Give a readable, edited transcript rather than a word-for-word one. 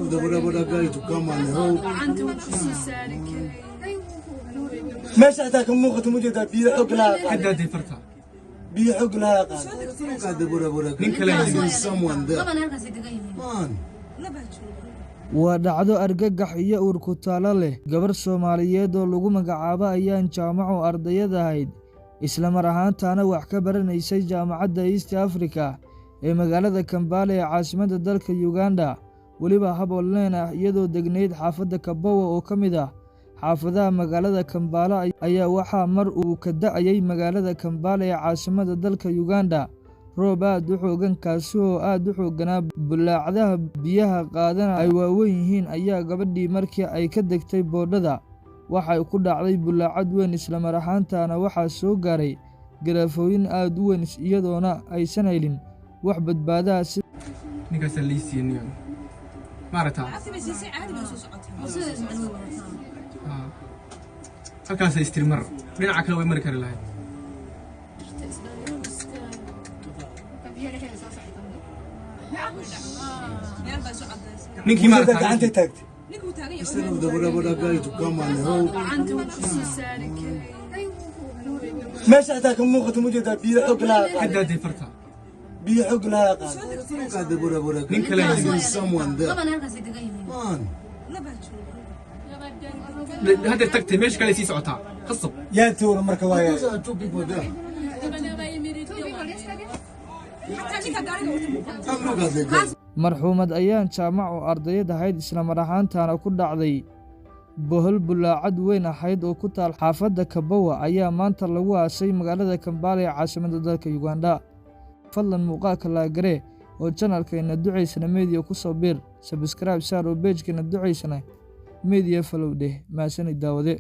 of the boda boda guy to come and help. Gacanta wuu ku soo saari karay. Meesha xitaa ka muuqato ma jeedaa, biyo xoog lahaa qaada. Haddaadii farta. Biyo xoog lahaa qaada. Look at the boda boda guy. Nin kale There's yimid. someone there. Man. Waa dhacdo argagax iyo uur ku taalo leh. Gabar Soomaaliyeed oo lagu magacaabo Ayaan Jaamac oo ardayad ahayd, isla mar ahaantaana wax ka baranaysay Jaamacadda East Africa ee magaalada Kampala ee caasimadda dalka Uganda, weliba hab online ah, iyadoo degnayd xaafadda Kabowa oo ka mid ah xaafadaha magaalada Kampala, ayaa waxaa mar uu ka da'ayay magaalada Kampala ee caasimadda dalka Uganda roob aad u xooggan, kaasi oo aad u xoogganaa, bulaacadaha biyaha qaadana ay waaweyn yihiin, ayaa gabadhii markii ay ka degtay boodhada waxay ku dhacday bulaacad weyn. Isla mar ahaantaana waxaa soo gaaray garaafooyin aad u weyn, iyadoona aysan helin wax badbaadaha si Ninkaasaa liisiiyey niyo, maaragtaa? Haa. Halkaasay istiri mar dhinaca kale way mari kari lahayd. Ninkii Ujeedaa maaragtaa gacantay taagtay. Instead of the boda boda guy to come and help. Gacanta wuu ku soo saari karay. Meesha xitaa ka muuqato ma jeedaa, biyo xoog lahaa qaada. Haddaadii farta. Biyo xoog lahaa qaada. Look at the boda boda guy. Nin kale yimid. There's someone there. Man. Haddeer tagtay, meesha kale sii socotaa qasab. Yaa tuura marka waaya? Those are two people there. And look at the guy. Marxuumad Ayaan Jaamac oo ardayad ahayd, isla mar ahaantaana ku dhacday bohol bulaacad weyn ahayd oo ku taal xaafadda Kabowa, ayaa maanta lagu aasay magaalada Kampala ee caasimadda dalka Uganda. Fadlan muuqaalka like garee oo channelkeena Ducaysana Media ku soo biir, subscribe saar oo pagekeena Ducaysana Media follow dheh. Mahadsanid, daawade.